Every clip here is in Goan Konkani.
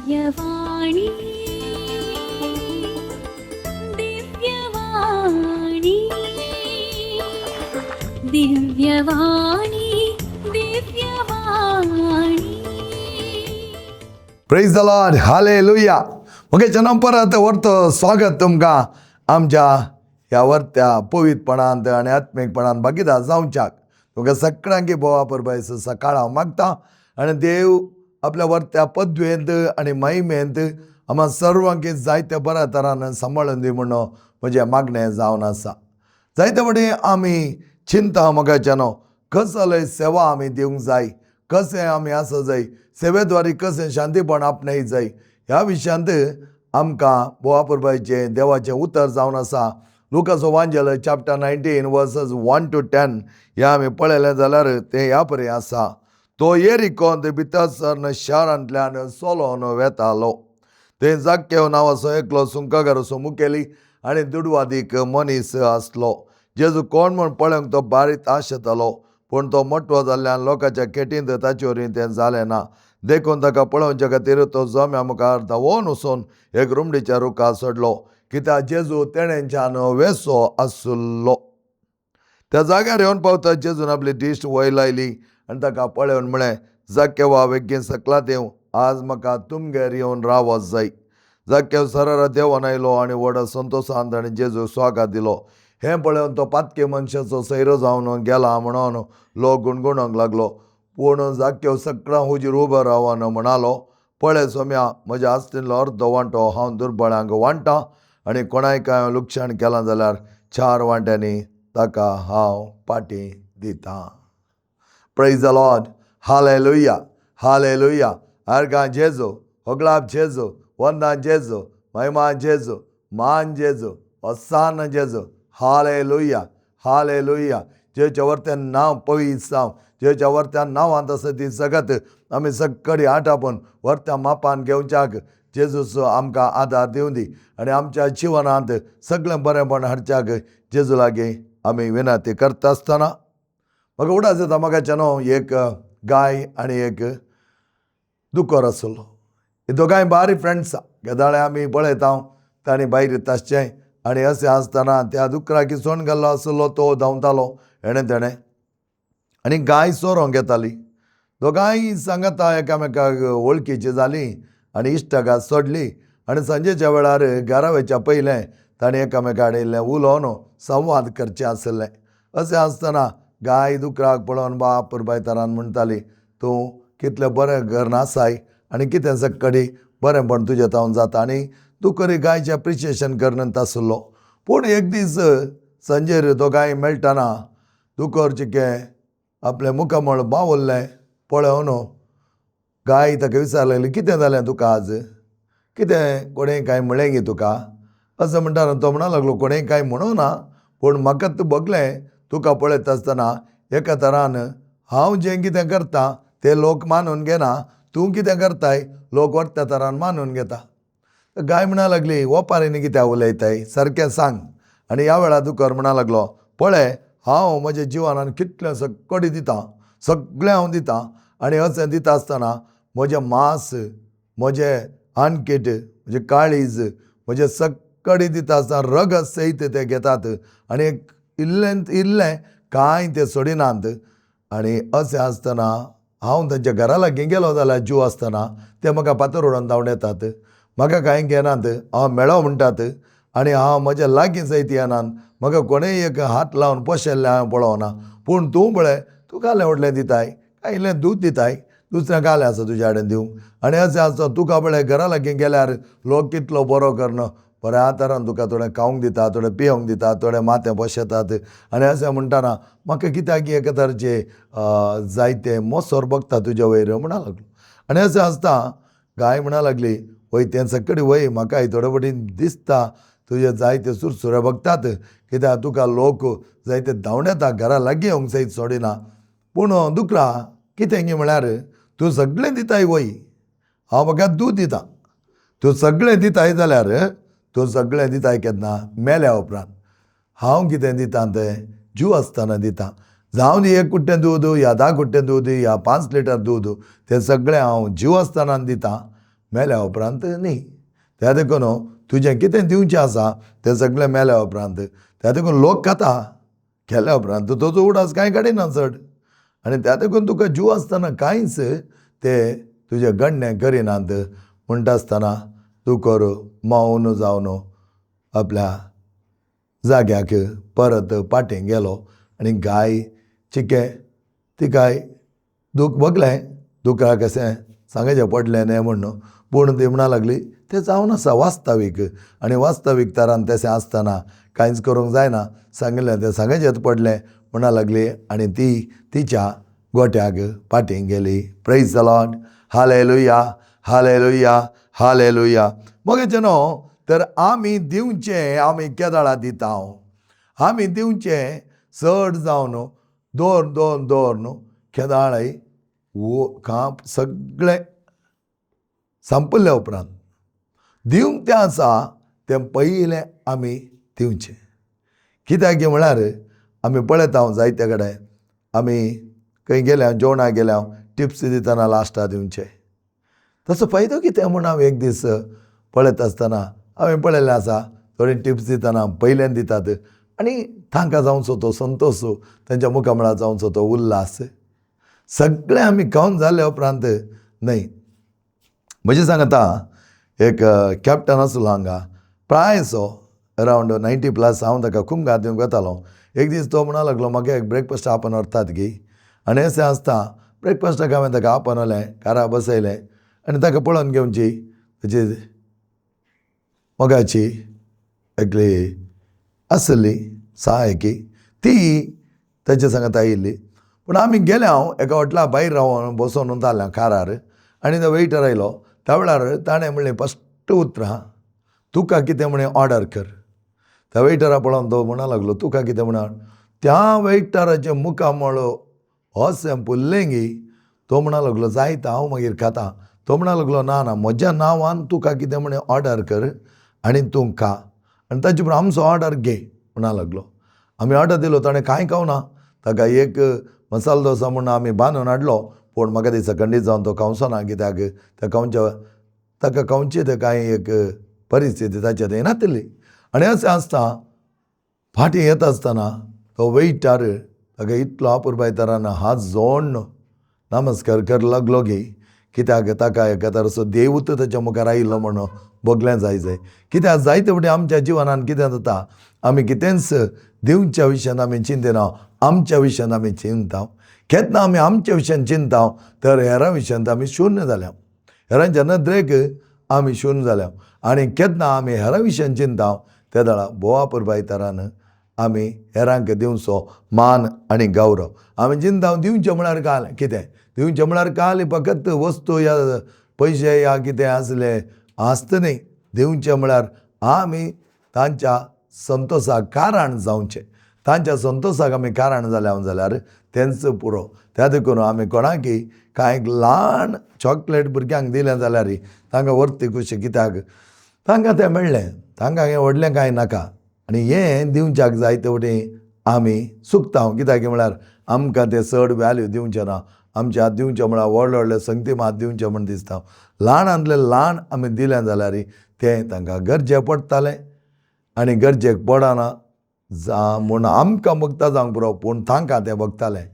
Divyavani, Divyavani, Divyavani, Divyavani. Praise the Lord, hallelujah. Okay जना, परत वर्त स्वागत तुमकां आमच्या ह्या वर्त्या पवित्रपणांत आनी आत्मीकपणान भागीदार जावच्याक. तुमकां सगळ्यांकी बोवा परबायस सकाळ हांव मागता आनी देव आपल्या वर्त्या पदवेंत आनी महिमेंत आमकां सर्वांकी जायत्या बऱ्या तरान सांबाळून दी म्हणून म्हजें मागणें जावन आसा. जायते फावटी आमी चिंता मोगाच्यानो, कसले सेवा आमी दिवंक जाय, कशें आमी आसा जाय, सेवेद्वारे कशें शांतीपण आपणाय जाय, ह्या विशयांत आमकां बोवा पुरबायचें देवाचें उतर जावन आसा. लुकाचो वांजेल चॅप्टर 19 वर्सस 1 टू 10 ह्या आमी पळयलें जाल्यार तें ह्या परी आसा. तो येरिकोंत भितर सरन शारांतल्यान चलोन वेतालो. थंय जाक्केव नांवाचो एकलो सुंकागाराचो मुखेली आनी दुडवादीक मनीस आसलो. जेजू कोण म्हूण पळोवंक तो बारीक आशेतालो, पूण तो मोटवो जाल्ल्यान लोकांच्या खेटींत ताचे वरवीं तें जालें ना. देखून ताका पळोवच्या खातीर तो जम्या मुखार धांवोन वचून एक रुमडीच्या रुखार चडलो, कित्याक जेजू तेणेच्यान वेसो आसलो. त्या जाग्यार येवन पावता जेजून आपली दिश्ट वयर लायली आनी ताका पळोवन म्हळें, "जाक्केवा, बेगीन सकलात येव. आज म्हाका तुमगेर येवन रावत जाय." जाक्केव सरारा देंवोन आयलो आनी व्हड संतोशान ताणें जेजूक स्वागत दिलो. हें पळोवन तो पातके मनशाचो सैरो जावन गेला म्हणून लोक गुणगुणोंक लागलो. पूण जाक्केव सगळ्यां हुजीर उबो रावन म्हणालो, "पळय सोम्या, म्हज्या आस्तींतलो अर्दो वांटो हांव दुर्बळांक वांट्टा आनी कोणाय कांय लुकसाण केलां जाल्यार चार वांट्यांनी ताका हांव पाटी दितां." Praise the Lord, hallelujah, hallelujah. आर्गां जेजू, होगळाप जेजू, वंदां जेजू, महिमा जेजू, मान जेजू, होसाना जेजू. Hallelujah, hallelujah. जेच्या वरत्या नांव पवित्र जावं, जेच्या वरत्या नांवांत आसा ती जगत आमी सगळी आटापून वरत्या मापान घेवच्याक जेजूचो आमकां आदार दिवं दी आनी आमच्या जिवनांत सगळें बरेंपण हाडच्याक जेजू लागीं आमी विनंती करता आसतना म्हाका उडास येता. म्हाका न्हू, एक गाय आनी एक दुकोर आसलो. ही दोगांय बारी फ्रेंड्सां. गेदाळे आमी पळयता तांणी भायर आसचें आनी अशें आसतना त्या दुकराक इसवण घाल्लो आसलो, तो धांवतालो हेणें तेणें आनी गाय सोरोंक येताली. दोगांय सांगता एकामेकाक वळखीची जाली आनी इश्टागात सोडली आनी सांजेच्या वेळार घरा वयच्या पयलें तांणी एकामेका कडेन इल्लें उलोवन संवाद करचें आसलें. अशें आसतना गाय दुकराक पळोवन बाप पुरबायतारान म्हणटाली, "तूं कितलें बरें घर आसाय आनी कितें सक्कडी बरेंपण तुजें तावन जाता." आनी दुकरी गायचें एप्रिशिएशन करन आसलो. पूण एक दीस सांजेर दोगांय मेळटना दुकर चिकें आपलें मुखामळ बावल्लें पळोवन गाय ताका विचारलेली, "कितें जालें तुका आज? कितें कोणें कांय म्हळें गी तुका?" अशें म्हणटा तो म्हणा लागलो, "कोणें कांय म्हणूं ना, पूण म्हाका तूं भोगलें तुका पळयता आसतना एका तरान हांव जें कितें करता ते लोक मानून घेना, तूं कितें करताय लोक व्हडल्या तरान मानून घेता." गाय म्हणा लागली, "ओपारीनी कित्याक उलयताय? सारकें सांग." आनी ह्या वेळार दुकर म्हणा लागलो, "पळय, हांव म्हज्या जिवनान कितलें सक्कडी दिता, सगळें हांव दिता आनी अशें दिता आसतना म्हजें मांस, म्हजें आनकेट, म्हजें काळीज, म्हजें सक्कडी दिता आसतना रगत सयत ते घेतात आनी एक इल्लें इल्लें कांय ते सोडिनात. आनी अशें आसतना हांव तांच्या घरा लागीं गेलो जाल्यार जीव आसतना ते म्हाका फातर उडोवन धांवडायतात, म्हाका कांय घेनात, हांव मेळो म्हणटात आनी हांव म्हज्या लागीं सयत येनात. म्हाका कोणेय एक हात लावन पोशेल्लें हांवें पळोवना. पूण तूं पळय, तूं कालें व्हडलें दिताय, काय इल्लें दूद दिताय, दुसरें कालें आसा तुज्या कडेन दिवंक? आनी अशें आसता तुका पळय, घरा लागीं गेल्यार लोक कितलो बरो करन बऱ्या तरान तुका थोडें खावंक दिता, थोडें पिवंक दिता, थोडें माथें पोशेतात. आनी अशें म्हणटना म्हाका कित्याक एका तरेचे जायते मोसोर बगता तुज्या वयर," म्हणा लागलो. आनी अशें आसता गाय म्हणा लागली, "वय, तें सक्कडी वय, म्हाकाय थोडे फावटी दिसता तुजे जायते सुरसुरे बगतात, कित्याक तुका लोक जायते धांवडेता, घरा लागीं येवंक सयत सोडिना. पूण दुकरा, कितें गी म्हळ्यार तूं सगळें दिताय वय, हांव म्हाका दूद दिता. तूं सगळें दिताय जाल्यार तूं सगळें दिताय केन्ना? मेल्या उपरांत. हांव कितें दिता तें जीव आसतना दिता. जावं दी एक कुट्टें दूद या 10 कुट्टें दूद या 5 लिटर दूद, तें सगळें हांव जीव आसतना दिता. मेल्या उपरांत न्ही. त्या देखून तुजें कितें दिवचें आसा तें सगळें मेल्या उपरांत. त्या देखून लोक खाता केल्या उपरांत तोजो उडास कांय काडिना चड. आनी त्या देखून तुका जीव आसतना कांयच ते तुजें गण्णें करिनात. म्हणटा आसतना दुकर मावन जावन आपल्या जाग्याक परत पाटीं गेलो. आनी गाय चिके तिकाय दूख भोगलें, दुकराक अशें सांगचें पडलें न्हय म्हण. पूण ती म्हणा लागली तें जावन आसा वास्तवीक, आनी वास्तवीक तरान तशें आसतना कांयच करूंक जायना, सांगिल्लें तें सांगचेंच पडलें म्हणा लागली. आनी ती तिच्या गोट्याक पाटीं गेली. Praise the Lord, hallelujah, hallelujah, hallelujah. मगेचें न्हू तर आमी दिवचें आमी केदळा दिता. आमी दिवचें चड जावन दोन दोन दोन न्हू केदाळय वो काप सगळें सांपल्या उपरांत दिवंक तें आसा तें पयलें आमी दिवचें. कित्याक म्हळ्यार आमी पळयता हांव जायते कडेन आमी खंय गेल्या जेवणाक गेल्या टिप्स दितना लास्टाक दिवचे. तसो फायदो कितें म्हूण हांव एक दीस पळयत आसतना हांवें पळयल्लें आसा थोडी टिप्स दितना पयल्यान दितात आनी तांकां जावचो तो संतोश, तांच्या मुखामळार जावचो तो उल्हास, सगळें आमी खावन जाल्या उपरांत न्हय. म्हजें सांगता एक कॅप्टन आसलो हांगा प्रायसो अरावंड 90 प्लस. हांव ताका खुमगार दिवंक वतालो. एक दीस तो म्हणा लागलो म्हाका एक ब्रेकफास्ट आपोवन व्हरतात गी. आनी अशें आसता ब्रेकफास्टाक हांवें ताका आपोवन व्हेलें, कारा बसयलें आनी ताका पळोवन घेवची ताची मोगाची एकली आसली सहायकी ती ताच्या सांगात आयिल्ली. पूण आमी गेले हांव एका हॉटेला भायर रावन बसोन उरतालें कारार आनी तो वेटर आयलो. त्या वेळार ताणें म्हणलें फस्ट उतरां तुका कितें म्हणें ऑर्डर कर. त्या वेटरा पळोवन तो म्हणा लागलो तुका कितें म्हणा. त्या वेटराचें मुखामळ अशें फुल्लें गी. तो म्हणा लागलो जायता हांव मागीर खाता. तो म्हणा लागलो ना ना म्हज्या नांवान तुका कितें म्हणें ऑर्डर कर आनी तूं खा आनी ताचे उपरांत आमचो ऑर्डर घे म्हणा लागलो. आमी ऑर्डर दिलो, ताणें कांय खावना. ताका एक मसालो डोसा म्हूण आमी बांदून हाडलो, पूण म्हाका दिसता खंडीत जावन तो खावचो ना, कित्याक त्या खावच्या ताका खावची ते कांय एक परिस्थिती ताच्या थंय नातिल्ली. आनी अशें आसता फाटीं येता आसतना तो वेटर ताका इतलो अपुरबाय तरान हात जोडून नमस्कार कर लागलो गी, कित्याक ताका एका तराचो देवूच ताच्या मुखार आयिल्लो म्हूण भोगलें जाय जाय. कित्याक जायते फावटी आमच्या जिवनान कितें जाता आमी कितेंच दिवच्या विशयान आमी चिंतना, आमच्या विशयान आमी चिंता. केन्ना आमी आमच्या विशयान चिंता तर हेरां विशयांत आमी शून्य जाल्या, हेरांच्या नदरेक आमी शून्य जाल्या. आनी केन्ना आमी हेरां विशयान चिंता त्या वेळार भोव अपुरबाय तरान आमी हेरांक दिवचो मान आनी गौरव. आमी चिंता दिवचें म्हळ्यार काल कितें दिवचें म्हळ्यार काल फकत वस्तू या पयशे या कितें आसले आसता न्ही. दिवचें म्हळ्यार आमी तांच्या संतोशाक कारण जावचें. तांच्या संतोशाक आमी कारण जाल्या जाल्यार तेंच पुरो. त्या देखून आमी कोणाकय कांय ल्हान चॉकलेट भुरग्यांक दिलें जाल्यार तांकां व्हरती खुशी, कित्याक तांकां तें मेळ्ळें, तांकां हें व्हडलें कांय नाका. आनी हें दिवच्याक जाय ते वटेन आमी चुकता, कित्याक म्हळ्यार आमकां तें चड वेल्यू दिवचें ना. आमचे हात दिवचें म्हळ्यार व्हडले व्हडले संगती हात दिवचें म्हूण दिसता. ल्हानांतलें ल्हान आमी दिलें जाल्यार तें तांकां गरजे पडटालें आनी गरजेक पडना जा म्हूण आमकां भोगता जावंक पुरो, पूण तांकां तें भोगतालें,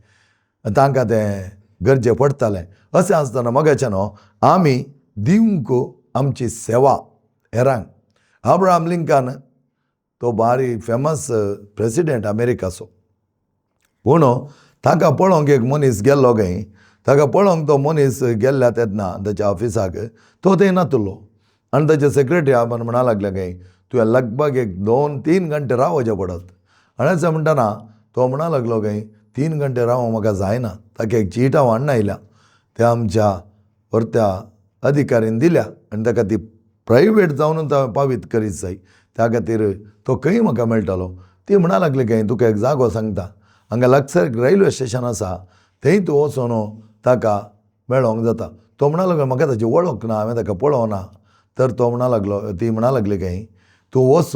तांकां तें गरजे पडटालें. अशें आसतना मगाचें न्हू आमी दिवंक आमची सेवा हेरांक. अब्राहम लिंकन तो बारी फेमस प्रेसिडेंट अमेरिकाचो, पूण ताका पळोवंक एक मनीस गेल्लो खंय. ताका पळोवंक तो मनीस गेल्ल्या तेन्ना ताच्या ऑफिसाक तो थंय नातलो आनी ताचे सेक्रेटरी आपण म्हणा लागले खंय तुवें लगभग एक 2-3 घंटे रावचें पडत. आनी अशें म्हणटना तो म्हणा लागलो खंय 3 घंटे रावंक म्हाका जायना. ताका एक चीट हांव हाडून आयल्या, त्या आमच्या व्हरत्या अधिकारीन दिल्या आनी ताका ती प्रायवेट जावन हांवें पावीत करीत जाय, त्या खातीर तो खंय म्हाका मेळटलो. ती म्हणा लागली खंय तुका एक जागो सांगता, हांगा लागसर एक रेल्वे स्टेशन आसा थंय तूं वचून ताका मेळोंक जाता. तो म्हणा लागलो म्हाका ताची वळख ना, हांवें ताका पळोवना. तर तो म्हणा लागलो, ती म्हणा लागली खंय तूं वच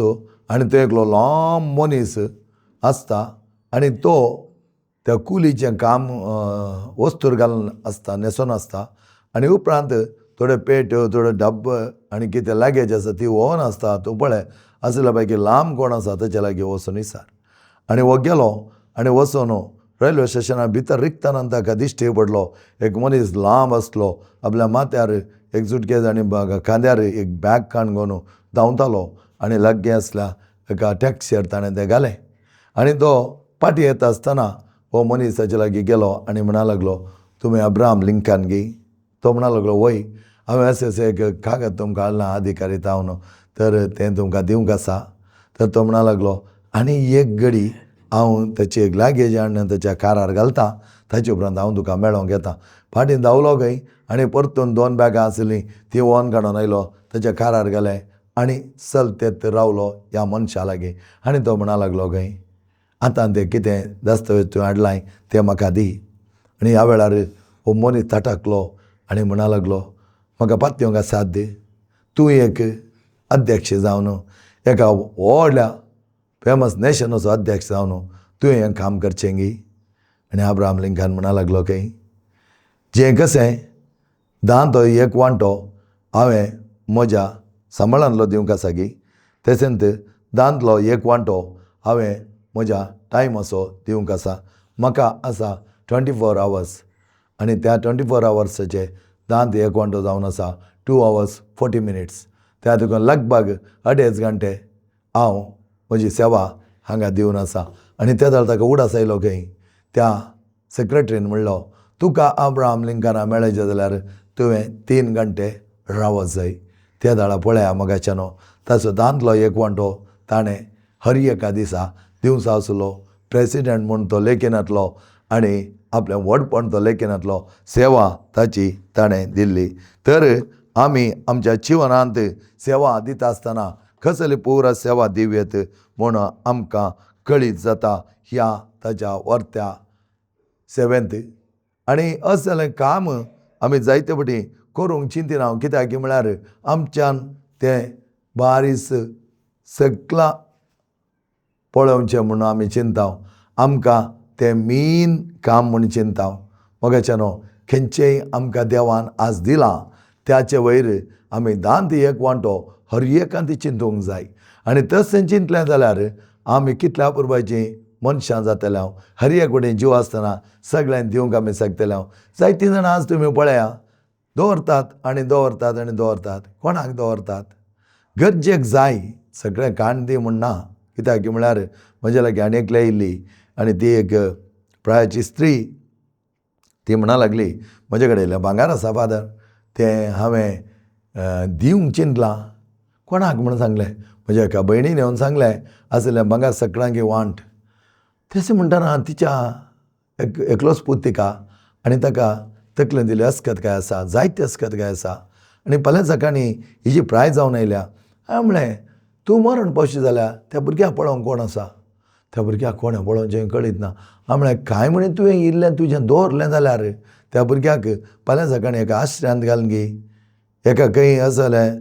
आनी तो एकलो लांब मनीस आसता आनी तो त्या कुलीचें काम वस्तूर घालून आसता, न्हेसोन आसता आनी उपरांत तो थोड्यो पेट्यो, थोड्यो डब्ब आनी कितें लगेज आसा ती व्होवन आसता. तूं पळय आसल्या पैकी लांब कोण आसा ताच्या लागीं वचून विचार. आनी हो गेलो आनी वचून रेल्वे स्टेशना भितर रिगतना ताका दिश्टी पडलो एक मनीस लांब आसलो, आपल्या माथ्यार एक सुटकेज आनी खांद्यार एक बॅग काण घेवन धांवतालो आनी लागीं आसल्या एका टॅक्सीर ताणें तें घालें. आनी तो फाटीं येता आसतना हो मनीस ताचे लागीं गेलो आनी म्हणा लागलो, तुमी अब्राहम लिंकन गी? तो म्हणा लागलो, वय, हांवें अशें अशें एक कागद तुमकां हाडलां अधिकारी जावन, तर तें तुमकां दिवंक आसा. तर तो म्हणा लागलो, आनी एक घडी हांव ताची एक लगेज हाडून ताच्या कारार घालता, ताचे उपरांत हांव तुका मेळोंक येता. फाटीं धांवलो खंय आनी परतून 2 बॅगां आसलीं तीं व्होवन काडून आयलो, ताच्या कारार घालें आनी चलतेत रावलो ह्या मनशा लागीं. आनी तो म्हणा लागलो खंय, आतां तें कितें दस्तावेज तुवें हाडलाय तें म्हाका दी. आनी ह्या वेळार हो मनीस ताटाकलो आनी म्हणा लागलो, म्हाका पातयेवंक आसात दी, तूं एक अध्यक्ष जावन एका व्हडल्या फेमस नेशनाचो अध्यक्ष जावन तुवें हें काम करचें गी? आनी अब्राहम लिंकन म्हणा लागलो खंय, जें कशें दांतो एक वांटो हांवें म्हज्या सांबाळांतलो दिवंक आसा गी, तशेंच दांतलो एक वांटो हांवें म्हज्या टायमाचो दिवंक आसा. म्हाका आसा 24 आवर्स आनी त्या 24 आवर्साचे दांत एक वांटो जावन आसा 2 आवर्स 40 मिनिट्स. त्या देखून लगभग 2.5 घंटे हांव म्हजी सेवा हांगा दिवन आसा. आनी त्या वेळार ताका उडास आयलो खंय, त्या सेक्रेटरीन म्हणलो, तुका अब्राहम लिंकना मेळचे जाल्यार तुवें 3 घंटे रावत जाय. त्या वेळार पळया मोगाच्यानो, ताचो दांतलो एक वांटो ताणें हर एका दिसा दिवचो आसलो. प्रेसिडेंट म्हूण तो लेखिनातलो आनी आपलें व्हडपण तो लेखिनातलो, सेवा ताची ताणें दिल्ली. तर आमी आमच्या जिवनांत सेवा दिता आसतना कसली पुरा सेवा दिवयेत म्हूण आमकां कळीत जाता ह्या ताच्या वर्त्या सेवेंत. आनी असलें काम आमी जायते फावटी करूंक चिंतिना, कित्याक म्हळ्यार आमच्यान तें बारीस सगळां पळोवचें म्हूण आमी चिंता, आमकां तें मेन काम म्हूण चिंता. मोगाच्यानो, खंयचेय आमकां देवान आज दिलां त्याचे वयर आमी दांत एक वांटो हर एकान ती चिंतूंक जाय. आनी तशें चिंतलें जाल्यार आमी कितल्या पुरबायचीं मनशां जातले. हांव हर एक वटेन जीव आसतना सगळ्यांक दिवंक आमी शकतले. हांव जायतीं जाणां आज तुमी पळया दवरतात आनी दवरतात आनी दवरतात. कोणाक दवरतात? गरजेक जाय सगळें काण दी म्हूण ना, कित्याक म्हळ्यार म्हज्या लागीं आनी एकली आयिल्ली आनी ती एक प्रायाची स्त्री, ती म्हणा लागली, म्हजे कडेन इल्लें भांगर आसा फादर, तें हांवें दिवंक चिंतलां. कोणाक म्हूण सांगलें? म्हज्या एका भयणीन येवन सांगलें आसलें भांगर सगळ्यांक वांट. तशें म्हणटना तिच्या एकलोच पूत तिका आनी ताका तकलेन दिली अस्कत काय आसा, जायती अस्कत काय आसा. आनी फाल्यां सकाळीं हिजी प्राय जावन आयल्या. हांवें म्हणलें, तूं मरण पावशी जाल्यार त्या भुरग्याक पळोवंक कोण आसा? त्या भुरग्याक कोणें पळोवचें कळीत ना. हांवें म्हणलें, कांय म्हणी तुवें इल्लें तुजें दवरलें जाल्यार त्या भुरग्याक फाल्यां सकाळीं एका आश्र्यांत घालून गी, एका खंय आसलें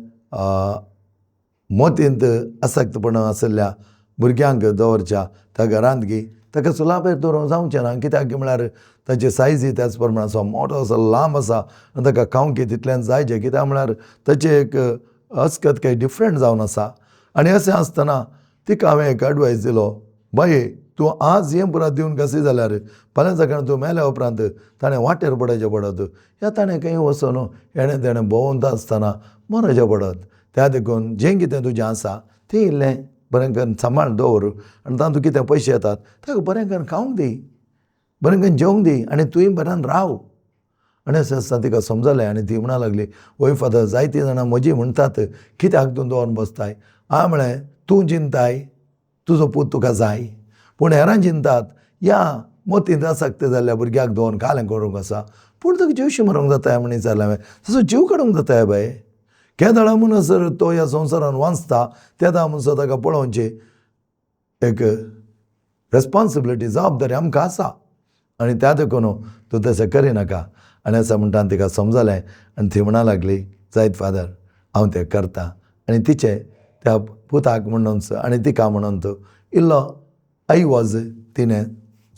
मोतींत आसक्तपणा आशिल्ल्या भुरग्यांक दवरच्या त्या घरांत गी, ताका सुलापेर दवरूंक जावचें ना. कित्याक म्हळ्यार ताची सायजी त्याच प्रमाण आसा, मोटो आसा, लांब आसा आनी ताका खावंक तितल्यान जायचें. कित्याक म्हळ्यार ताचें एक अस्कत कांय डिफरंट जावन आसा. आनी अशें आसतना तिका हांवें एक एडवायस दिलो, बाये तूं आज हें पुरा दिवन कशी जाल्यार फाल्यां सकाळीं तूं मेल्या उपरांत ताणें वाटेर पडचें पडत, ह्या ताणें खंय वचून हेणें तेणें भोंवता आसतना मरचें पडत. त्या देखून जें कितें तुजें आसा तें इल्लें बरें करून सांबाळ दवर आनी तातूंत कितें पयशे येतात ताका बरें करून खावंक दी, बरें करून जेवंक दी आनी तुंय बऱ्यान राव. आनी अशें आसतना तिका समजलें आनी ती म्हणा लागली, वय फादर, जायतीं जाणां म्हजी म्हणटात कित्याक तूं दवरून बसताय? हांवें म्हणलें, तूं चिंताय तुजो पूत तुका जाय, पूण हेरां चिंतात ह्या मोतींत आसक्त जाल्ल्या भुरग्याक दवरून कालें करूंक आसा, पूण ताका जीवशी मरूंक जाता म्हण विचारलें हांवें. तसो जीव काडूंक जाता बाये, केदळा म्हणसर तो ह्या संवसारान वाचता तेदा म्हणसर ताका पळोवचें एक रेस्पोन्सिबिलिटी, जबाबदारी आमकां आसा आनी त्या देखून तूं तशें करिनाका. आनी अशें म्हणटा तिका समजलें आनी ती म्हणा लागली, जायत फादर, हांव तें करता. आनी तिचें त्या पुताक म्हणून आनी तिका म्हणून इल्लो ऐवज तिणें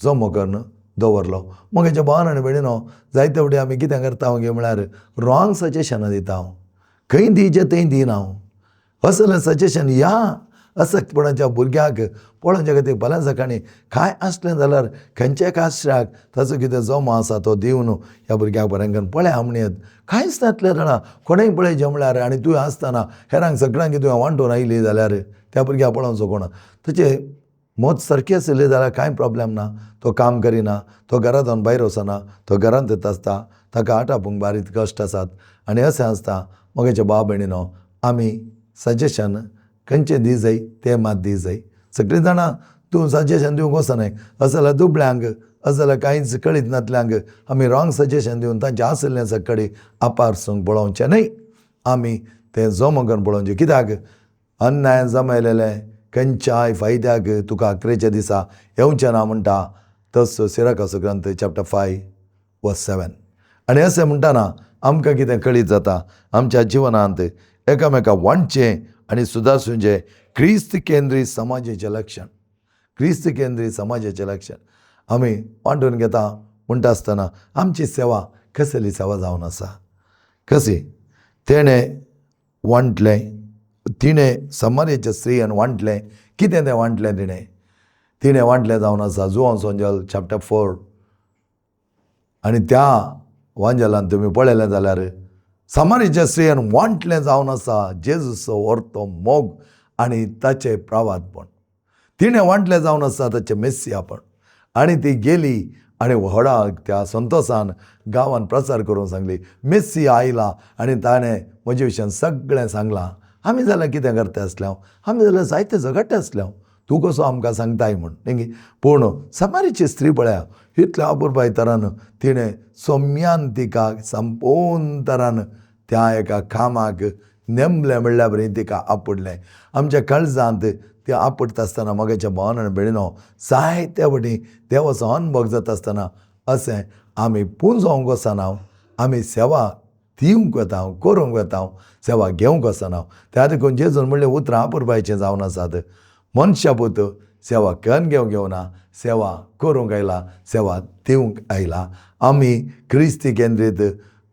जमो करून दवरलो. मगेच्या भावान आनी भयणीनो, जायते फावटी आमी कितें करता गे म्हळ्यार रॉंग सजेशनां दिता. खंय दिवचें थंय दिना. असलें सजेशन ह्या असक्तपणाच्या भुरग्याक पळोवच्या खातीर फाल्यां सकाळीं कांय आसलें जाल्यार खंयच्या काश्राक ताचो कितें जमो आसा तो दिवन ह्या भुरग्याक बरें करून पळया म्हणयत. कांयच नासलें जाणा, कोणेय पळयचें म्हळ्यार आनी तुवें आसतना हेरांक सगळ्यांक तुवें वांटून आयली जाल्यार त्या भुरग्याक पळोवचो कोण. ताचें मत सारकें आशिल्लें जाल्यार कांय प्रॉब्लेम ना. तो काम करिना, तो घरांत भायर वचना, तो घरांतच आसता, ताका आटापूंक बारीक कश्ट आसात आनी अशें आसता. मगेचे भाव भयणीनो, आमी सजेशन खंयचें दी जाय तें मात दी जाय. सगळीं जाणां तूं सजेशन दिवंक वचनाय. अशें जाल्यार दुबळ्यांक, अशें जाल्यार कांयच कळीत नातल्यांक आमी रॉंग सजेशन दिवन तांचें आशिल्लें सकाळी आपारसूंक पळोवचें न्हय. आमी तें जमो करून पळोवचें. कित्याक अन्याय जमयलेलें खंयच्याय फायद्याक तुका अकरेच्या दिसा येवचें ना म्हणटा तसो सिराकाचो ग्रंथ चॅप्टर 5 वर्स 7. आनी अशें म्हणटना आमकां कितें कळीत जाता, आमच्या जिवनांत एकामेका वांटचें आनी सुदारचें क्रिस्त केंद्रीत समाजाचें लक्षण. क्रिस्त केंद्रीत समाजाचें लक्षण आमी वांटून घेता म्हणटा आसतना आमची सेवा कसली सेवा जावन आसा. कशी तेणें वांटलें, तिणें समाजाच्या स्त्रियान वांटलें. कितें तें वांटलें तिणें? तिणें वांटलें जावन आसा जुवांव सोंजल चॅप्टर 4. आनी त्या वांजलान तुमी पळयलें जाल्यार समाजाच्या स्त्रियान वांटलें जावन आसा जेजूचो व्हरतो मोग आनी ताचें प्रावादपण. तिणें वांटलें जावन आसा ताचें मेस्सियापण. आनी ती गेली आनी व्हडा त्या संतोशान गांवान प्रचार करूंक सांगली, मेस्सिया आयला आनी ताणें म्हजे विशयान सगळें सांगलां. आमी जाल्यार कितें करता आसले हांव, आमी जाल्यार जायते झगडटे आसले हांव, तूं कसो आमकां सांगताय म्हूण न्ही. पूण समारीची स्त्री पळया इतल्या अपुरबाय तरान तिणें सोम्यान तिका संपूर्ण तरान त्या एका कामाक नेमलें म्हणल्यार बरी तिका आपडलें. आमच्या काळजांत ते आपडटा आसतना मगेच्या भावान आनी भयणीनो जायते फावटी देवाचो अनुभव जाता आसतना अशें आमी पुंजोवंक वचना, आमी सेवा दिवंक वता, करूंक वता, सेवा घेवंक वचना. त्या देखून जेजून म्हणलें उतरां अपुरबायचें जावन आसात. मनशापूत सेवा कन घेवंक येवना, सेवा करूंक आयला, सेवा दिवंक आयला. आमी क्रिस्ती केंद्रीत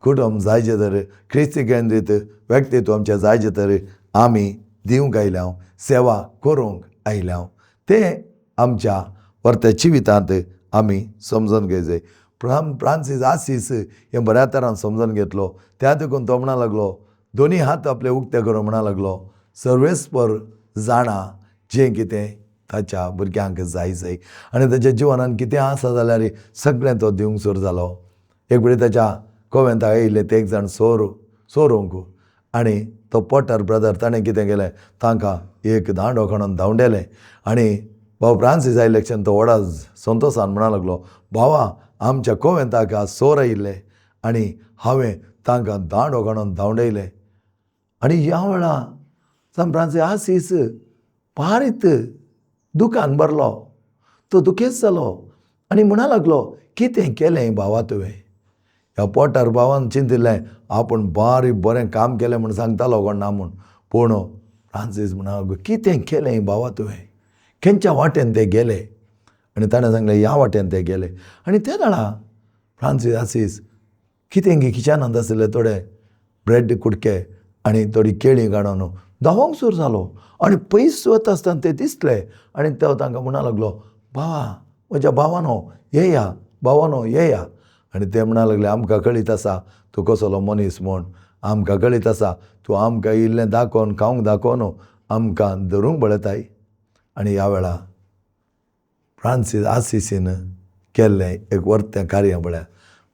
कुटुंब जायचें तर, क्रिस्ती केंद्रीत व्यक्तित्व आमचें जायचें तर आमी दिवंक आयल्या, सेवा करूंक आयल्या. तें आमच्या वर्त्या जिवितांत आमी समजून घेवचे. फ्रांसीस आसीस हें बऱ्या तरान समजून घेतलो. त्या देखून तो म्हणा लागलो, दोनी हात आपले उक्ते करून म्हणा लागलो, सर्वेस्पर जाणा जें कितें ताच्या भुरग्यांक जाय जाय. आनी ताच्या जिवनान कितें आसा जाल्यार सगळें तो दिवंक सुरू जालो. एक वेळी ताच्या कोवेंताक आयिल्ले ते एक जाण सोरूंक आनी तो पोटर ब्रदर ताणें कितें केलें, तांकां एक दांडो काडून धांवडेलें. आनी भाव फ्रांसीस आयिल्ले तो व्हडा संतोशान म्हणा लागलो, भावा आमच्या कोवेंताक आज सोर आयिल्ले आनी हांवें तांकां दांडो काडून धांवडयलें. आनी ह्या वेळा सान फ्रांसीस आसीस पारीत दुकान भरलो, तो दुखेस्त जालो आनी म्हणा लागलो, कितें केलें भावा तुवें? ह्या पोटार भावान चिंतिल्लें आपूण बारीक बरें काम केलें म्हूण सांगतालो कोण ना म्हूण. पूण फ्रांसीस म्हणा लागलो, कितें केलें भावा तुवें? खंयच्या वाटेन ते गेले? आनी ताणें सांगलें, ह्या वाटेन ते गेले. आनी ते जाणा फ्रांसीस आसीस कितें गी किचनांत आशिल्ले थोडे ब्रेड कुडके आनी थोडी केळीं काडून धांवोंक सुरू जालो. आनी पयस वता आसतना ते दिसले आनी तो तांकां म्हणा लागलो, भावा म्हज्या भावानो येया, भावानो येया. आनी ते म्हणा लागले, आमकां कळीत आसा तूं कसलो मनीस म्हूण, आमकां कळीत आसा तूं आमकां इल्लें दाखोवन खावंक दाखोवन आमकां धरूंक पळयताय. आनी ह्या वेळा फ्रांसीस आसिसीन केल्लें एक वर्तें कार्य म्हळ्यार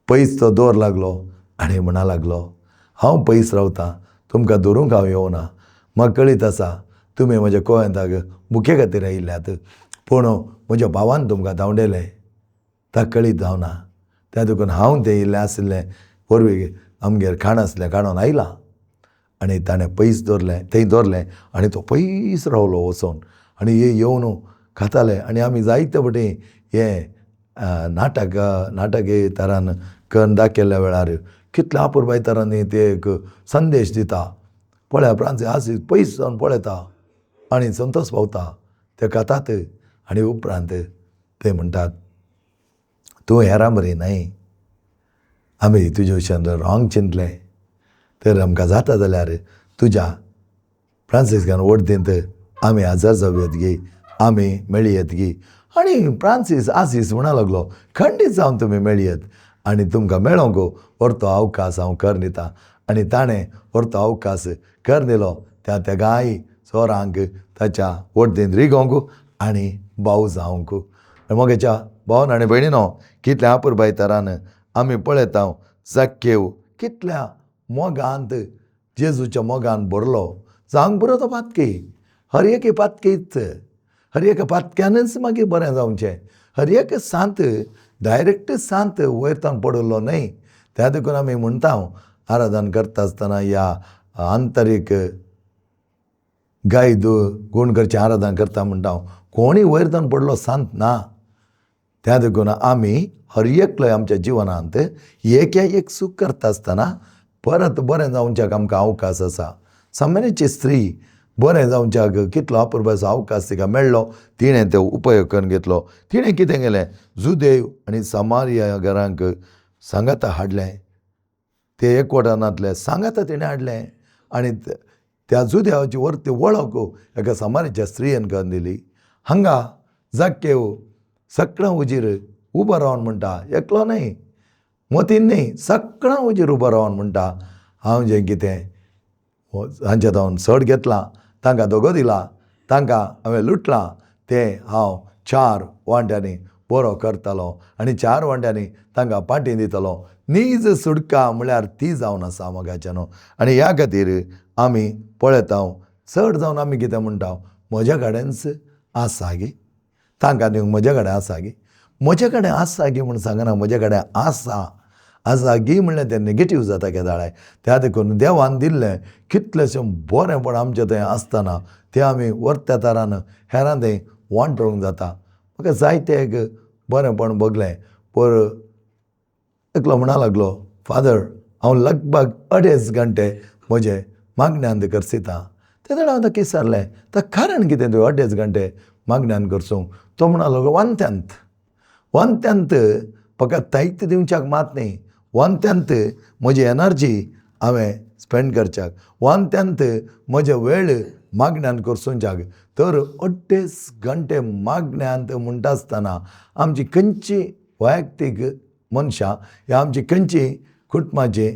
पयस तो दोर लागलो आनी म्हणा लागलो, हांव पयस रावतां, तुमकां धरूंक हांव येवना, म्हाका कळीत आसा तुमी म्हज्या कोवेंताक भुके खातीर आयिल्ल्यात, पूण म्हज्या भावान तुमकां धांवडेलें ताका कळीत जावना, त्या देखून हांव तें इल्लें आशिल्लें वरवीं आमगेर खाण आसलें काडून आयलां. आनी ताणें पयस दवरलें, थंय दवरलें आनी तो पयस रावलो वचोन. आनी हे येवन खाताले. आनी आमी जायते फावटी हें नाटक नाटक तरान करून दाखयल्ल्या वेळार कितल्या अपुरबाय तरांनी ते एक संदेश दिता. पळया फ्रांसीस आसीस पयस जावन पळयता आनी संतोश पावता, ते खातात. आनी उपरांत ते म्हणटात, तूं हेरां बरी न्हय, आमी तुजे विशयान रॉंग चिंतलें, तर आमकां जाता जाल्यार तुज्या फ्रांसिस्कान वडदींत आमी हजर जावं गी, आमी मेळयत गी. आनी फ्रांसीस आसीस म्हणा लागलो, खंडीत जावन तुमी मेळयत आनी तुमकां मेळोंक व्हरतो अवकाश हांव कर दितां. आनी ताणें व्हरतो अवकाश कर दिलो त्या तेगाय चोरांक ताच्या वडदीन रिगोवंक आनी भाव जावंक. मोगेच्या भावन आनी भयणीनो, कितल्या अपुरबाय तरान आमी पळयता जाक्केव कितल्या मोगांत जेजूच्या मोगान भरलो. जावंक बरो तो पातकी, हर एक पातकीच, हर एका पातक्यानच मागीर बरें जावचें. हर एक सांत डायरेक्ट सांत वयर तावन पडिल्लो न्हय. त्या देखून आमी म्हणटा आराधन करता आसतना ह्या आंतरीक गायद गुण करचें आराधन करता म्हणटा, कोणूय वयर तावन पडलो सांत ना. त्या देखून आमी हर एकलो आमच्या जिवनांत एक एक चूक करता आसतना परत बरें जावच्याक आमकां अवकाश आसा. सामान्याची स्त्री बरें जावच्याक कितलो अपुरबायेचो अवकाश तिका मेळ्ळो, तिणें तो उपयोग करून घेतलो. तिणें कितें केलें, जुदेव आनी समारिया घरांक सांगाता हाडलें, ते एकवटानातले सांगाता तिणें हाडलें आनी त्या जुदेवाची वरती वळख एका समारियाच्या स्त्रियेन करून दिली. हांगा जाक्केव सगळ्यां उजीर उबो रावन म्हणटा, एकलो न्हय मतीन न्हय, सगळ्यां उजीर उबो रावन म्हणटा, हांव जें कितें हांच्या जावन चड घेतलां, तांकां दगो दिला, तांकां हांवें लुटलां, तें हांव 4 वांट्यांनी बरो करतालो आनी 4 वांट्यांनी तांकां पाटी दितलो. नीज सुटका म्हळ्यार ती जावन आसा मोगाच्यानो. आनी ह्या खातीर आमी पळयता चड जावन आमी कितें म्हणटा, म्हज्या कडेनच आसा गे, तांकां दिवंक म्हज्या कडेन आसा गे, म्हज्या कडेन आसा गे म्हूण सांगना, म्हज्या कडेन आसा आसा गी म्हणल्यार तें नेगेटीव जाता केदाळाय. त्या देखून देवान दिल्लें कितलेशें बरेंपण आमचें थंय आसतना तें आमी वर्त्या तरान हेरां थंय वांटोवंक जाता. म्हाका जायते एक बरेंपण भोगलें. पर एकलो म्हणा लागलो, फादर हांव लगभग 2.5 घंटे म्हजे मागण्यांत करसिता. तेन्ना हांव ताका विचारलें, ताका कारण कितें तुवें 2.5 घंटे मागण्यान करसूंक? तो म्हणा लागलो, वांत्यांत वांत्यांत फकत तायत दिवच्याक मात न्ही, वांत्यांत म्हजी एनर्जी हांवें स्पेंड करच्याक, वांत्यांत म्हजे वेळ मागण्यान करसूंच्याक. तर 2.5 घंटे मागण्यांत म्हणटा आसतना आमची खंयची वैयक्तीक मनशां ह्या आमची खंयची कुटुंबाची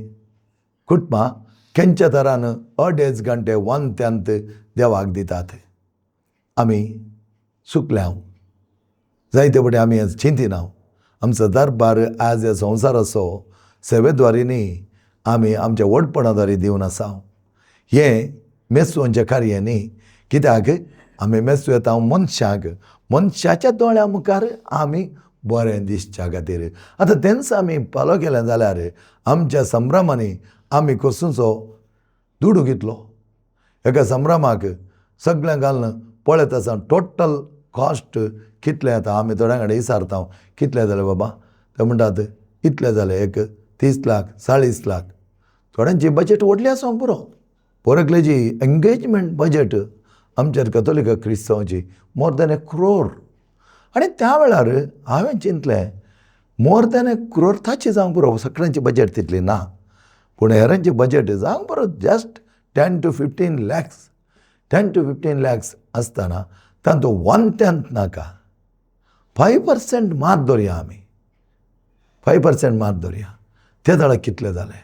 कुटुंबां खंयच्या तरान 2.5 घंटे वांत्यांत देवाक दितात. आमी चुकल्या, जायते फावटी आमी चिंतिना. आमचो दरबार आज ह्या संवसाराचो सेवेद्वारी न्ही, आमी आमच्या व्हडपणा द्वारे दिवन आसा. हें मेसोंचें कार्य न्ही, कित्याक आमी मेसो येता मनशाक, मनशाच्या दोळ्या मुखार आमी बरें दिसच्या खातीर. आतां तेंच आमी पालो केलें जाल्यार आमच्या संभ्रमांनी आमी कसोचो दुडू घेतलो. एका संभ्रमाक सगळ्यांक घालून पळयत आसा टोटल कॉस्ट कितलें येता. आमी थोड्यां कडेन विचारता कितले जाले बाबा, ते म्हणटात इतले जाले, एक 30 लाख 40 लाख. थोड्यांची बजट व्हडली आसूंक पुरो. पोरकलेची एंगेजमेंट बजट आमच्या कथोलिक क्रिस्तांवाची मोर दॅन 1 क्रोर. आनी त्या वेळार हांवें चिंतलें मोर दॅन 1 क्रोर ताची जावंक पुरो, सगळ्यांची बजट तितली ना, पूण हेरांची बजट जावंक पुरो just 10 to 15 lakhs, 10 to 15 lakhs आसतना तातूंत 1/10 नाका, 5% मात धरया आमी, 5% मात धरया. ते जाल्यार कितले जाले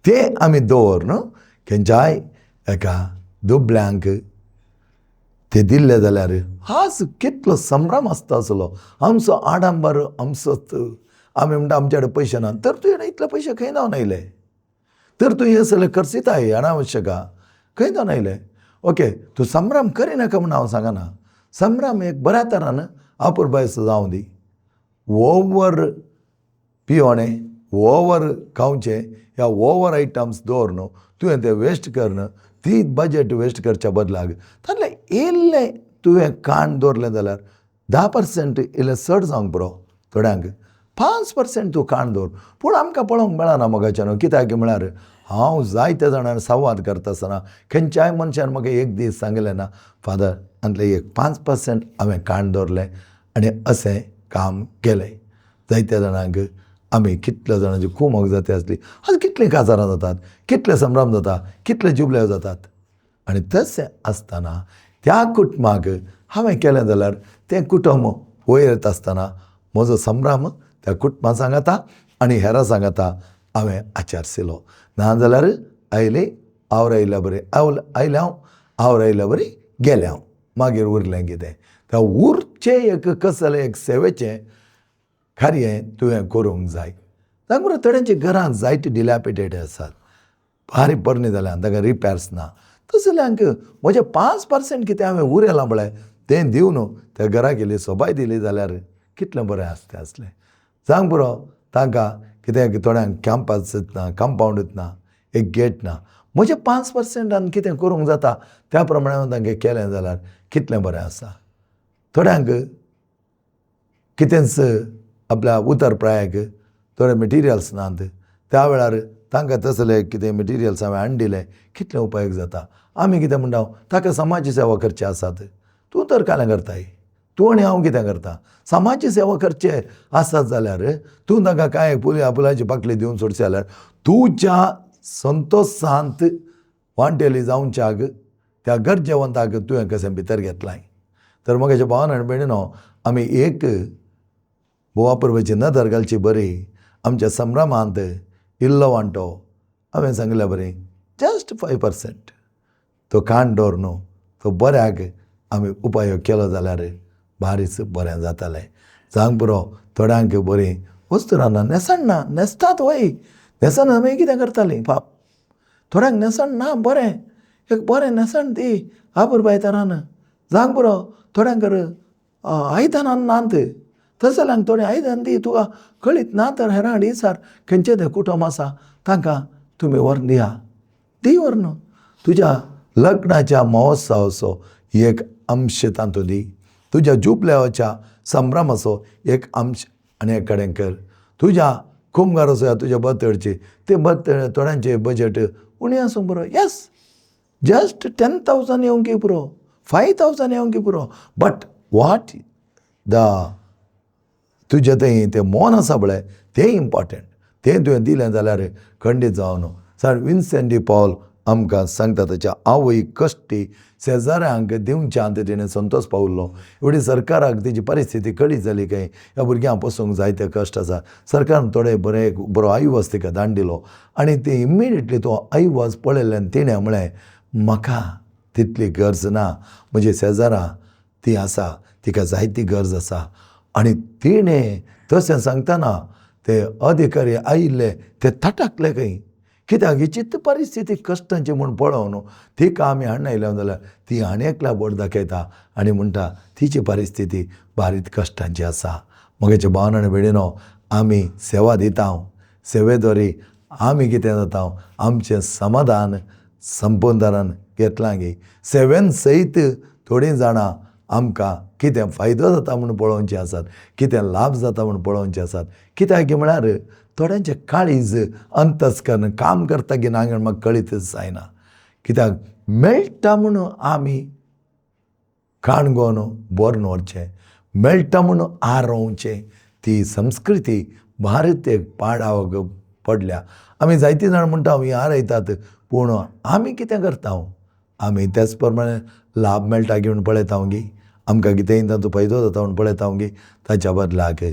ते आमी दवर न्हू खंयच्याय एका दुबळ्यांक ते दिल्ले जाल्यार आज कितलो संभ्रम आसता आसलो. आमचो आडंबर आमचोच, आमी म्हणटा आमचे कडेन पयशे ना, तर तुवें इतले पयशे खंय जावन आयले? तर तूं हें सगळें खर्चिताय अनावश्यक, खंय जावन आयले? ओके, तूं संभ्रम करिनाका म्हूण हांव सांगना. संभ्रम एक बऱ्या तरान अपुरबायेचो जावं दी. ओवर पियोणें, ओवर खावचें ह्या ओवर आयटम्स दवर न्हू, तुवें तें वेस्ट कर, ती बजट वेस्ट करच्या बदलाक तातूंतलें इल्लें तुवें काण दवरलें जाल्यार 10% इल्लें चड जावंक पुरो, थोड्यांक 5% तूं काण दवर. पूण आमकां पळोवंक मेळना मोगाच्यान. कित्याक म्हळ्यार हांव जायत्या जाणांनी संवाद करता आसतना खंयच्याय मनशान म्हाका एक दीस सांगलें ना, फादर आनी एक 5% हांवें काण दवरलें आनी अशें काम केलें. जायत्या जाणांक आमी कितल्या जाणांची खूब मोग जाती आसली. आज कितलीं काजारां जातात, कितले संभ्रम जाता, कितले जुबले जातात. आनी तशें आसतना त्या कुटुंबाक हांवें केलें जाल्यार तें कुटुंब वयर येता आसतना म्हजो संभ्रम त्या कुटुंबा सांगाता आनी हेरां सांगाता हांवें आचारशिलो. ना जाल्यार आयली आवर आयल्या बरी आयलें हांव, आवर आयल्या बरी गेलें हांव, मागीर उरलें कितें? त्या उरचें एक कसलें एक सेवेचें कार्य तुवें करूंक जाय. सांग बरो, थोड्यांच्या घरांत जायते डिलॅपिडेट आसात, भारी पोरणी जाल्या, तांकां रिपेर्स ना. तशें जाल्यार म्हजें 5% कितें हांवें उरयलां पळय तें दिवन त्या घराक इल्ली सोबाय दिली जाल्यार कितलें बरें आसतें आसलें. सांग पुरो, तांकां कितें थोड्यांक कॅम्पास ना, कंपावंडूच ना, एक गेट ना. म्हजें 5%आन कितें करूंक जाता त्या प्रमाणे हांवें तांकां केलें जाल्यार कितलें बरें आसा. थोड्यांक कितेंच आपल्या उतर प्रायाक थोडे मटिरियल्स नात, त्या वेळार तांकां तसले कितें मटिरियल्स हांवें हाडून दिले कितलें उपयोग जाता. आमी कितें म्हणटा, ताका समाज सेवा करची आसात, तूं तर कांय करताय, तूं आनी हांव कितें करता? समाज सेवा करचे आसात जाल्यार तूं तांकां कांय फुलाची पाकळी दिवन सोडचे जाल्यार तुज्या संतोशांत वांटेली जावच्याक त्या गरजेवंताक तुवें कशें भितर घेतलाय. तर म्हज्या भावान आनी भयणीनो, आमी एक बोवा परबेची नदर घालची बरी. आमच्या संभ्रमांत इल्लो वांटो हांवें सांगिल्ल्या बरी जस्ट 5% तो काण दवर न्हू, तो बऱ्याक आमी उपयोग केलो जाल्यार बारीच बरें जातालें. सांग पुरो, थोड्यांक बरीं वस्तू ना, न्हेसण ना, न्हेसतात वय, न्हेसण आमी कितें करतालीं पाप. थोड्यांक न्हेसण ना, बरें एक बरें न्हेसण दी आपुरबाय तरान. सांग पुरो, थोड्यांक आयदनां नात, तशें जाल्यार थोडें आयदन दी, तुका कळीत ना तर हेरां दिसार खंयचें तें कुटुंब आसा तांकां तुमी व्हरून दिया, दी व्हरून. तुज्या लग्नाच्या महोत्सवाचो एक अंश तातूंत दी, तुज्या जुबल्याच्या संभ्रमाचो एक अंश आनी एक कडेन कर, तुज्या कुमगाराचो या तुज्या बर्थडेची ते बर्थडे थोड्यांचे बजट उणें आसूंक पुरो, येस जस्ट 10,000 येवंक पुरो, 5,000 येवंक पुरो, बट what the तुजें थंय तें मोन आसा पळय तें इम्पॉर्टंट, तें तुवें दिलें जाल्यार खंडीत जावन. सर विन्सेंट डी पॉल आमकां सांगता ताच्या आवय कश्टी शेजाऱ्यांक दिवच्यांत तिणें संतोश पावल्लो. एवढी सरकाराक तेजी परिस्थिती कळी जाली काय ह्या भुरग्यांक पोसूंक जायते कश्ट आसा. सरकारान थोडे बरे बरो आयवाज तिका दान दिलो आनी ते इमिडिएटली तो आयवाज पळयल्यान तिणें म्हळें म्हाका तितली गरज ना, म्हजे शेजारां ती आसा तिका जायती गरज आसा. आनी तिणें तशें सांगतना ते अधिकारी आयिल्ले ते थटाकले खंय, कित्याक ही चित्त परिस्थिती कश्टांची म्हूण पळोवन न्हू तिका आमी हाडून आयल्या जाल्यार ती आनी एकल्या बोट दाखयता आनी म्हणटा तिची परिस्थिती बारीक कश्टांची आसा. म्हगेच्या भावान आनी भयणीनो, आमी सेवा दिता, सेवेद्वारे आमी कितें जाता आमचें समाधान संपूर्णतारान घेतलां गे. सेवेन सयत थोडीं जाणां आमकां कितें फायदो जाता म्हूण पळोवचें आसात, कितें लाभ जाता म्हूण पळोवचें आसात. कित्याक म्हळ्यार थोड्यांचें काळीज अंतस्कर्ण काम करता की ना म्हाका कळीतच जायना. कित्याक मेळटा म्हूण आमी काणगोन बरोवन व्हरचें, मेळटा म्हूण आरोवचें, ती संस्कृती भारत एक पाडावक पडल्या. आमी जायतीं जाणां म्हणटा ही आरयतात, पूण आमी कितें करता? आमी तेच प्रमाणे लाभ मेळटा घेवन पळयता गी, आमकां कितेंय तांचो फायदो जाता म्हूण पळयता गी. ताच्या बदलाक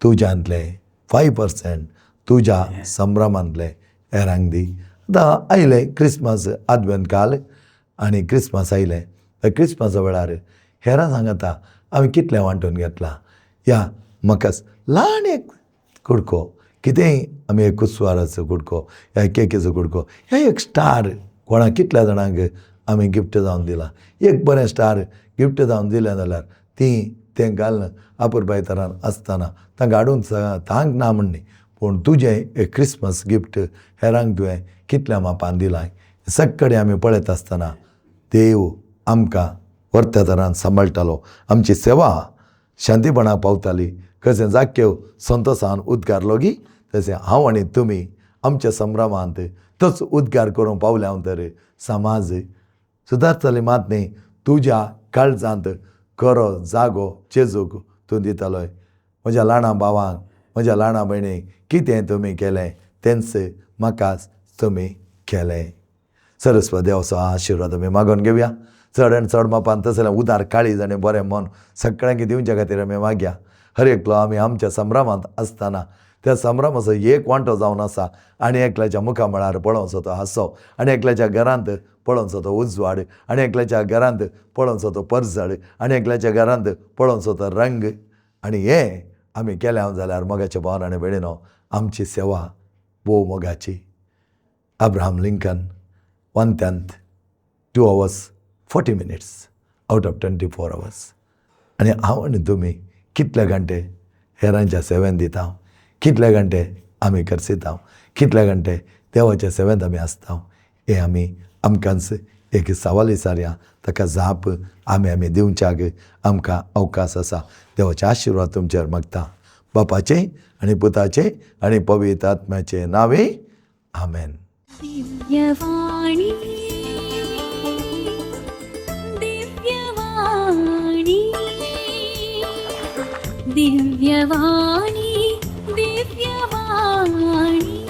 तुज्यांतले 5% तुज्या संभ्रमांतले हेरांक दी. आतां आयलें क्रिसमस आदवेंत काल आनी क्रिसमस आयलें, त्या क्रिसमसा वेळार हेरां सांगता आमी कितलें वांटून घेतलां. ह्या म्हाका ल्हान एक कुडको कितेंय आमी एक कुसवाराचो कुडको ह्या केकीचो कुडको ह्या एक स्टार कोणाक कितल्या जाणांक आमी गिफ्ट जावन दिलां. एक बरें स्टार गिफ्ट जावन दिलें जाल्यार तीं तें घालून आपुरबाय तरान आसतना तांकां हाडून तांक ना म्हण न्ही, पूण तुजें एक क्रिसमस गिफ्ट हेरांक तुवें कितल्या मापान दिलां. सगळे आमी पळयत आसतना देव आमकां व्हरत्या तरान सांबाळटालो, आमची सेवा शांतीपणाक पावताली. कशें जाक्यो संतोशान उद्गारलो गी तशें हांव आनी तुमी आमच्या संभ्रमांत तोच उद्गार करूंक पावले हांव तर समाज सुदारतली मात न्ही, तुज्या काळजांत खरो जागो चेजूक तूं दितलोय. म्हज्या ल्हाना भावांक म्हज्या ल्हाना भयणीक कितें तुमी केलें तेंच म्हाकाच तुमी केलें. सरस्वत देवाचो आशिर्वाद आमी मागून घेवया. चड आनी चड मापान तसलें उदार काळीज आनी बरें मन सगळ्यांक दिवच्या खातीर आमी मागया. हर एकलो आमी आमच्या संभ्रमांत आसतना त्या संभ्रमाचो एक वांटो जावन आसा आनी एकल्याच्या मुखामळार पळोवचो तो हांसो, आनी एकल्याच्या घरांत पळोवचो तो उजवाड, आनी एकल्याच्या घरांत पळोवचो तो परजळ, आनी एकल्याच्या घरांत पळोवचो तो रंग. आनी हें आमी केलें जाल्यार मोगाच्या भावान आनी भयणीनो आमची सेवा भोव मोगाची. अब्राहम लिंकन वंत्यांत 2 hours 40 minutes out of 24 hours. आनी हांव आनी तुमी कितले घंटे हेरांच्या सेवेन दिता, कितले घंटे आमी खर्चिता, कितले घंटे देवाच्या सेवेंत आमी आसता, हें आमी आमकांच एक सवाल विचारया. ताका जाप आमी आमी दिवच्याक आमकां अवकाश आसा. देवाचे आशिर्वाद तुमचेर मागता. बापाचे आनी पुताचे आनी पवित्र आत्म्याचे नांवे, आमेन. दिव्यवाणी, दिव्यवाणी, दिव्यवाणी, दिव्यवाणी.